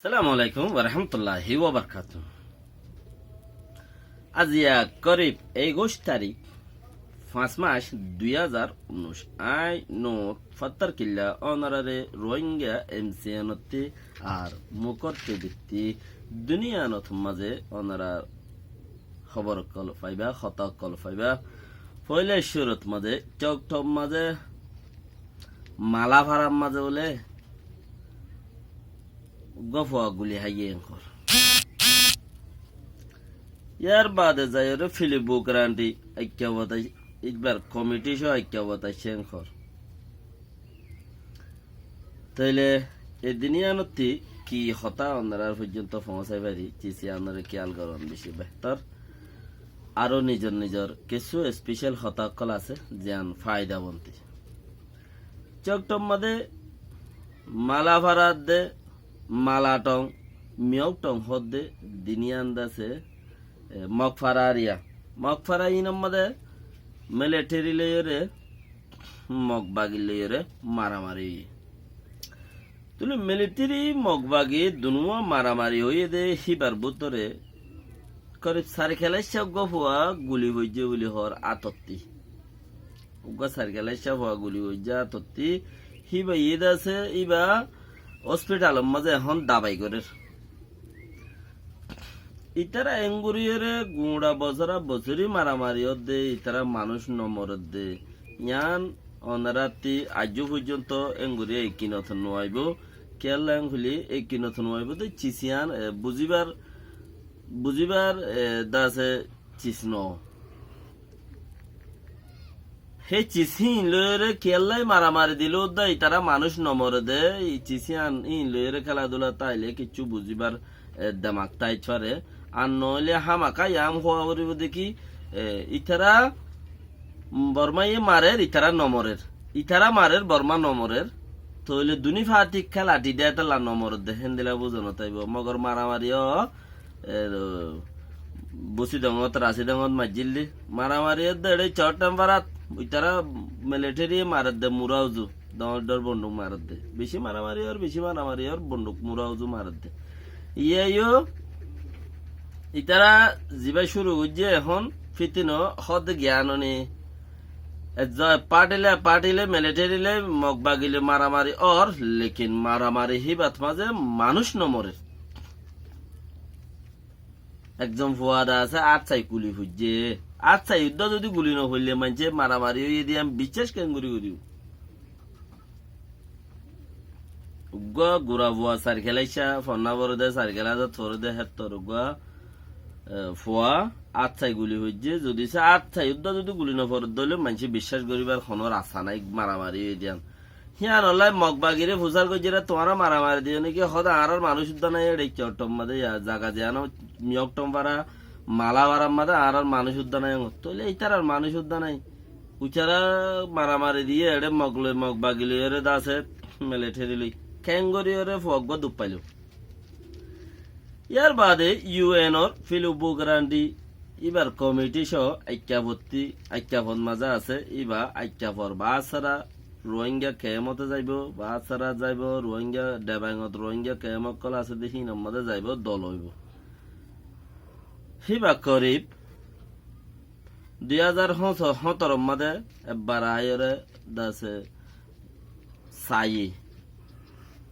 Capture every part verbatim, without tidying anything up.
Assalamu alaikum warahmatulláhi wabarakátuhu. Aziya korib ekuic tarík, fañs mac, dui házar unnúic. Añí Nur Fattar Killa, onoráre Rohingya M C N ottí ar Mukor T V ttí duniyanot mazé onorár hóbor ókkol faibá, hotá ókkol faibá. Foila cúrut mazé, Cokthom mazé, Malafarar mazé bóle uggúa fua guli háiye enkor. Yar baade zaiyóre Filip Bukrandi aikká botaic-, ibár komiti só aikká botaiccé enkor. Tóile e duniyanottí ki hotá onorár foijjonto foóñsai fari, cis yíanoré kiyal gorón beci behtor. Aró nizor nizor kessú especel hotá ókkol asé, ziyán faidabonti. Cokthom mazé Malafara edde, Malathong, Miyokthong hoódde duniyan de asé, e, Mokfara eriya. Mokfara iín or mazé militeri loiyóre, Mok bagi loiyóre maramari óiye. Tóile militeri, Mok bagi dunuwá maramari óiye dé híbar bútore korib sari kelaiccá uggúa fua guli foijjé buli hoór átottí. Uggúa sari kelaiccá fua guli foijjé átottí. Híba iyé de asé, íba hospitalor mazé ehón dabai gorér. Itará engoriyóre guñça bosóra bosóri maramari ódde, itará manúic nomoredde. Yián onorátti aijjó foijjonto engori ekinot nuaibóu. Kiyólla en hoilé ekinot nuaibóu de cis yían, e, buzíbar, buzíbar, e, de asé cis noó. Hé cis híin loiyóre kiyólla maramari dilé uddá itará manúic nomorede, i cis hían híin loiyóre kéladula táile kiccú buzíbar, e, demak táit fare. Ar noóile hámaka yián hoó foribóu de ki, e, itará Bormáye marer, itará nomorer. Itará marer, Bormá nomorer. Tóile duní fati kéla thík de étella nomoredde, héndilla buzonot aibóu. Mogor maramari ó, e, Busidongot, Rasidongot maijjíl dé. Maramari ódde eçé cót themfarat, itará militeri maredde mura uzu, dóñr dóñr bonduk maredde. Beci maramari ór, beci maramari ór, bonduk mura uzu maredde. Iyá yó, itará zibá cúru goijjé ehón, fítino hóde giyan óni. Ezza partile, partile, militeri loi, Mok bagi loi maramari ór, lekin maramari híbat mazé manúic nomorer. Ekzon fua de asé, át sai guli foijjé. Át sai uddá zodi guli nofoille maincé maramari óiye de yián biccác kengori goríbo? Uggúa gura fua sari kelaiccá, fonná forede, sari kelaisat forede, héttor uggúa, e, fua, át sai guli foijjé. Zodi se át sai uddá zodi guli noforedde óile maincé biccác goríbar honó rasta nái, maramari óiye de yián. Híanolla Mok bagire fusár goijjé re, tuáñra maramari diyó né ki? Hóde añárar manúic uddá nái, eçé Cokthom mazé ya, zaga ziyán Miyokthong fara, Mala farar mazé añárar manúic uddá nái, tóile ítarar manúic uddá nái. Uitará maramari diyé eçé Mok loi, Mok bagi loiyóre de asé, militeri loi. Kengoriyóre fua uggúa duk failo. Yar baade U N or Filip Bukrandi íbar komiti só aikká fottí, aikká fot mazé asé, íba aikká for baására Ruáinga kemot zaibóu, baására zaibóu, Ruáinga Debaingot Ruáinga kem ókkol asé de híinor mazé zaibóu, dol óibou. Híba korib dui házar hóñtoro mazé ebbar aiyóre de asé saiyé.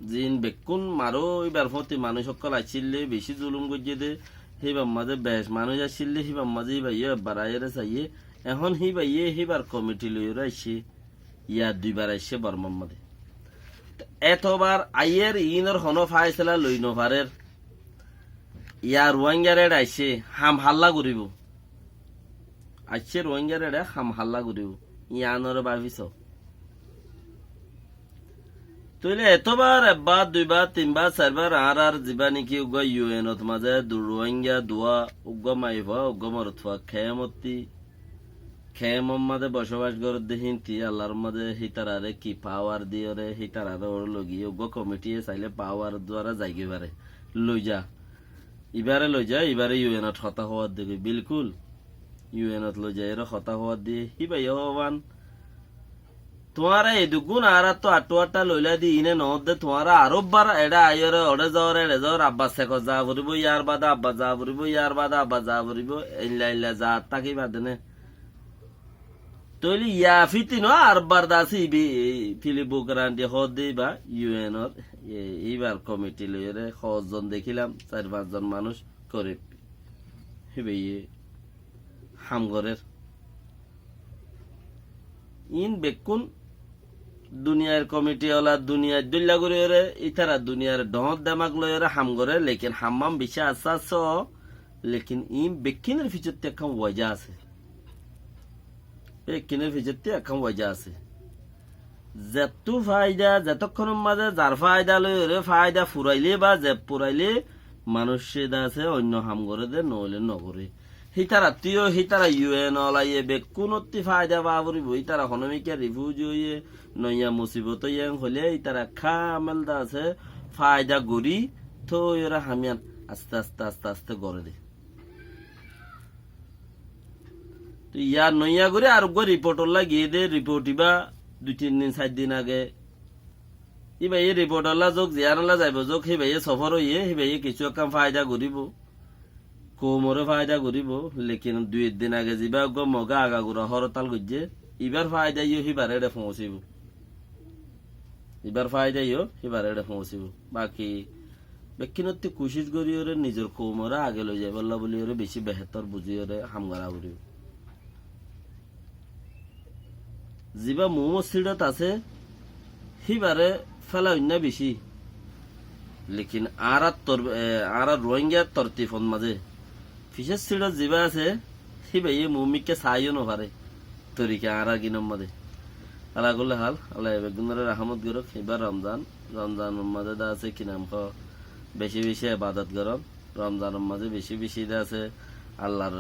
Ziín bekkún maró íbar fóti manúic ókkol aiccíl dé, bicí zulum goijjé dé, híbar mazé bec manúic aiccíl dé, híbar mazé íba yó ebbar aiyóre saiyé. Ehón híba yó híbar komiti loiyóre aiccé. Yá duibar aiccé Bormár mazé. Etobar aiyér iínor honó faisela loi nofarér. Yá Ruáingar eçé aiccé, ham hálla goríbou. Aiccé Ruáingar eçé ham hálla goríbou. Yiánoré báfi soó. Tóile etobar, ebbar, duibar, tinbar, sairbar, añárar zibá néki uggúa U N ot mazé du-, Ruáinga duwá, uggúa maiyafua, uggúa morotfua, kemottí, kemor mazé bocóbac gorédde híntí, Allar mazé hítararé ki pawar diyóre, hítararé óre loigiyé, uggúa komitiye sailé pawar duara zaigói faré. Loiza. Ibáre loiza, ibáre U N ot hotá hoówadde goi, bilkúl. U N ot loizaiyóre hotá hoówadde, híba yó hoówan. Tuáñra edduggún añáráttu aththú aththá loilá de iíne noódde, tuáñra aró bar eçé aiyóre, oçé zaóre, eçé zaóre, abbar sekot zaa foribó, yárbaade abbar zaa foribó, yárbaade abbar zaa foribó, eilla eilla zaat tákiba de né. Tóile yafiti noó, ar bar de asé ibi, Filip Bukarandi hoódde íba, yu en or, e, íbar komiti loiyóre hoózon dekílam, sair fañszon manúic gorib. Híbaye ham gorér. Iín bekkún duniyair komiti ola, duniyair dóilla goríyoré, ítara duniyair dhoóñr demak loiyóre ham goré, lekin ham ham bicí assá assá, lekin iín bekkúnor ficottí ekkán waja asé. Bekkúnor ficottí ekkán waja asé. Zettú faida, zetókkonor mazé zar faida loiyóre, faida furailé ba zeb furailé, manúic de asé oinno ham goré de, noóile nogoré. Hítarattú yó, hítara yu en olaye bekkúnottí faida faa foribó, hítara honómikká rifuji óiye, noiya musibot óiye en hoilé, hítara kamel de asé faida gorí, tói ore ham yián aste aste, aste aste goré de. Toi yar noiya gorí ar uggwá riport olla giyé de, riport ibá dui tin din, sair din age. Íbaye riport olla zouk, ziyán olla zaibo zouk, híbaye sofór óiye, híbaye kissú ekkán faida goríbo. Koumoré faida goríbo, lekin dui din age zibá uggwá Moge agagura hórtal goijjé, ibár faida yó híbar eçe foóñsibó. Ibár faida yó híbar eçe foóñsibó. Baki bekkúnottí kucíc goríyoré nizor koumoré age loizaibólla bulíyoré bicí behétor buzíyoré ham gorá foribó. Zibá muúmor síçot asé, híbaré féla oinná bicí. Lekin añárar tor-, e, añárar Ruáingar tortibot mazé ficór síçot zibá asé, híbaye muúmikká saáiyo nofaré. Torika añárar gínor mazé. Ala kulli hal, Allaye beggúnoré rahámot gorók. Ibá Romzan, Romzanor mazé de asé ki nam hoó, bicí bicí ebadot gorón. Romzanor mazé bicí bicí de asé Allar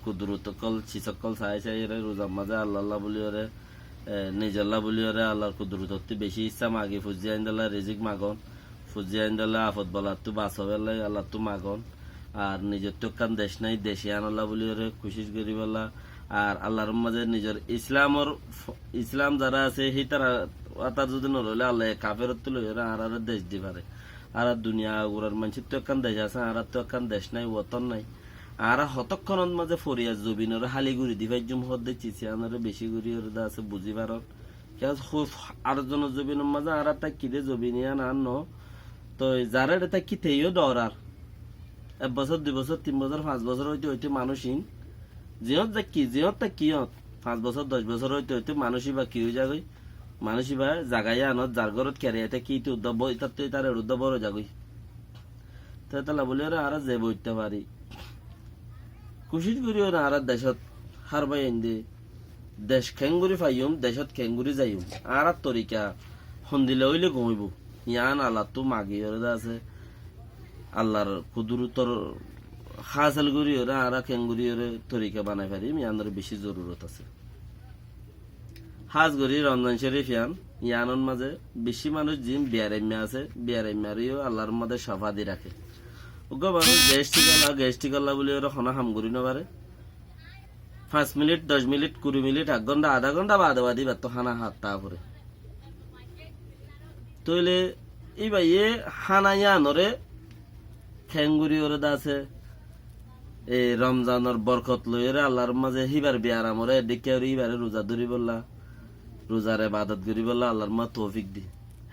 kudurot ókkol, cis ókkol saái saáiyoré, ruzar mazé Allalla bulíyoré, e, nizolla bulíyoré, Allar kudurotottí bicí issá magi, fuzzí aindólla rizik magón, fuzzí aindólla afot balattú basóbella Allattú magón, ar nizottú ekkán dec nái, dec yiánolla bulíyoré kucíc goríbolla, ar Allar mazé nizor Islamor, Islam zará asé, hítara átar zudi noroilé Allaye kaferottú loiyoré añáráre dec di faré. Añára duniya gurar maincóttu ekkán dec asé, añárattú ekkán dec nái, woton nái. Añára hotókkonot mazé foriyar zobinoré háli gorí di faijjum hoódde cis yiánoré bicí gorí ore de asé buzí faron. Kiyá huf ar zonor zobinor mazé añára táikki de zobin yián añár noó. Toi zará eçe táikki teyó doorar. Ek bosór, dui bosór, tin bosór, fañs bosór óite óite manúic iín ziyót táikki, ziyót táikki yót, fañs bosór, doc bosór óite óite manúic íba ki ói zagói. Manúic íba zaga yíanot zar górot keraiyé táikki, íte uddá bo-, ítattú ítar eçe uddá bór ói zagói. Te étella bulíyoré añára ze boitta fari kucíc goríyoré añára decót hár bái aindé, dec keéngorí faiyum, decót keéngorí zaiyum, añárar torika hondila óile goóñibo, yián Allattú magiyoré de asé, Allar kudurotor hásil goríyoré añára keéngoríyoré torika banai farim, yiánoré bicí zorurot asé. Hás gorí Romzan Córif yián, yiánor mazé bicí manúic ziín biyaraimma asé, biyaraimmaré yó Allar mazé cafá di raké. Uggwá manúic gestrik ola, gestrik ola bulíyoré honó ham gorí nofaré. Fañs minit, doc minit, kuri minit, ek gónta, adá gónta baade baade íbattú hána hátta foré. Tóile íbaye hána yiánoré keéngoríyoré de asé, e Romzanor borkot loiyóre Allar mazé híbar biyaramoré eddikká gorí híbaré ruza dóribolla, ruzar ebadot goríbolla Allar mazé toufik di.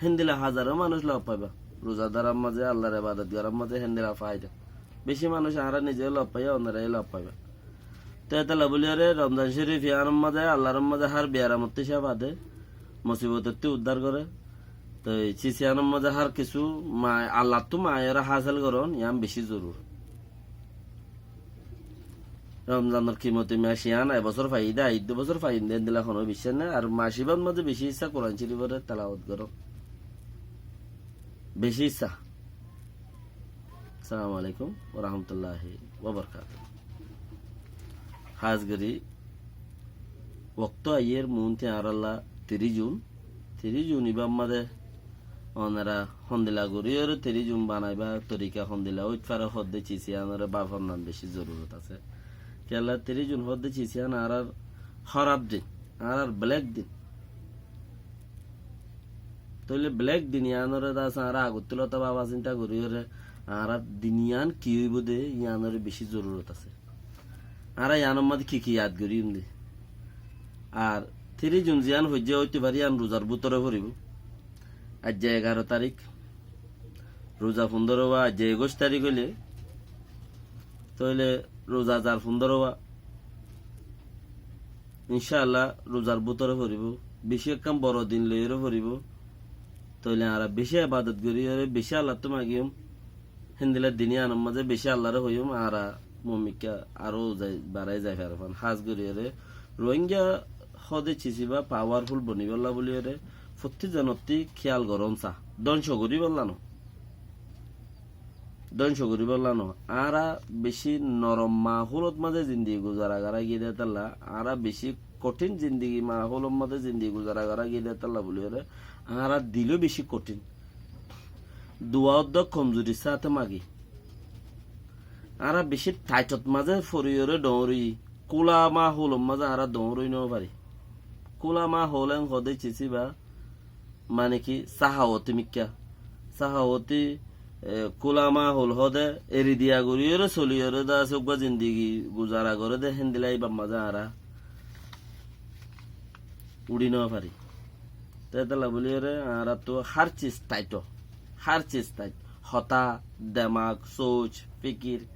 Héndila házaro manúic lof faiba. Ruza dórar mazé, Allar ebadot gorar mazé héndila faida. Bicí manúic añára nize lof faiyá, onora yó lof faiba. Te étella bulíyoré Romzan Córif yiánor mazé, Allar mazé hár biyaramottú cafá de, musibotottú uddár goré. Toi cis yiánor mazé hár kissú ma-, Allattú maiyoré hásil gorón, yián bicí zorur. Romzanor kimoti mac yián, e bosór faiyí de, aiddo bosór faiyí de, endilla honó biccác nái. Ar mac ibár mazé bicí issá Kuran Córiforé telawot gorón. Bicí issá. Assalamu alaikum wa rahmatullahi wa barakatuhu. Hás gorí, wokto aiyér muúnti añárálla tiríc Jun, tiríc Jun ibár mazé onora hondilla goríyoré tiríc Jun banaibá, torika hondilla óit fare hoódde cis yiánoré báfor nan bicí zorurot asé. Kiyólla tiríc Jun hoódde cis yián añárár hóraf din, añárár belek din. Tóile belek din yíanoré de asé, añára agottú lóti báfa sinta goríyoré, añára din yían ki óibou de, yíanoré bicí zorurot asé. Añára yíanor mazé ki ki yad goríyum de. Ar tiríc zun ziyán foijjé óito fare yían ruzar bútore foribóu. Aijja egaró tarík, ruza fundóro wa, aijja ekuic tarík óile, tóile ruza zar fundóro wa, incáalla ruzar bútore foribóu. Bicí ekkán boro din loiyóre foribóu. Tóile añára bicí ebadot goríyoré, bicí Allattú magiyum. Héndilla din yíanor mazé bicí Allaré hoiyum, añára muúmikká aró zai, barái zai fare fán. Hás goríyoré Rohingya hóde cis íba powerful bonibólla bóliyoré fottí zonottí kíyal gorón sa. Dóngco goríbolla no. Dóngco goríbolla no. Añára bicí norom mahólot mazé zindigi guzara gorá giyé dé tálla, añára bicí kothín zindigi mahólot mazé zindigi guzara gorá giyé dé tálla bóliyoré, añára diló bicí kothín. Duwa uddá komzurir sáñte magi. Añára bicí thaitot mazé foriyoré dhoóñri, kúla mahólot mazé añára dhoóñri nofarí. Kúla mahól en hóde cis íba, mane ki, sáhawoti mikká. Sáhawoti, e, kúla mahól hóde, eri diya goríyoré soliyoré de asé, uggúa zindigi guzara goré de, héndilla íbar mazé añára uçí nofarí. Te tálla bóliyoré añárattú hár cis thaito, hár cis thaito. Hotá, demak, sóoc, fikir,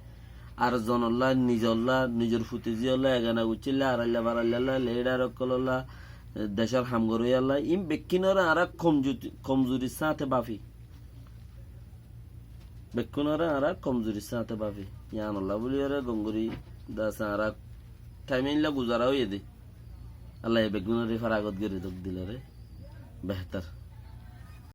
ar zonolla, nizolla, nizor futizíyolla, egana guccílla, arailla baraillalla, leidar ókkololla, decór ham goróiyalla, iín bekkúnoré añára komzu-, komzurir sáñte báfi. Bekkúnoré añára komzurir sáñte báfi. Yíanolla bóliyoré gom gorí de asé añára thaim éilla guzara óiye dé. Allaye bekkúnoré faragot gorí dóuk diloré. Behtar.